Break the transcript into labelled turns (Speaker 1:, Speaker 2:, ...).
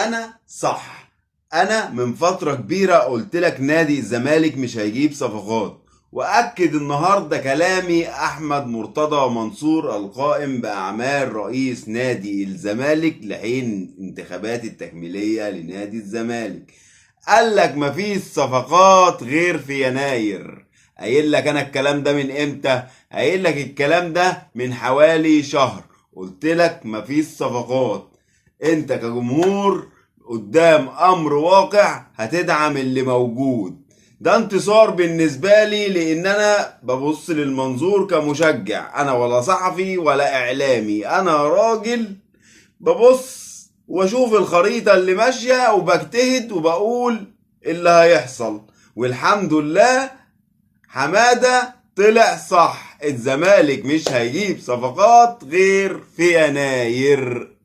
Speaker 1: انا صح. انا من فترة كبيرة قلت لك نادي الزمالك مش هيجيب صفقات، واكد النهاردة كلامي احمد مرتضى منصور القائم باعمال رئيس نادي الزمالك لحين انتخابات التكميلية لنادي الزمالك. قال لك مفيش صفقات غير في يناير. قايل لك انا الكلام ده من امتى؟ قايل لك الكلام ده من حوالي شهر. قلت لك مفيش صفقات. انت كجمهور قدام امر واقع هتدعم اللي موجود. ده انتصار بالنسبة لي، لان انا ببص للمنظور كمشجع، انا ولا صحفي ولا اعلامي، انا راجل ببص واشوف الخريطة اللي ماشية وبجتهد وبقول اللي هيحصل. والحمد لله حمادة طلع صح، الزمالك مش هيجيب صفقات غير في يناير.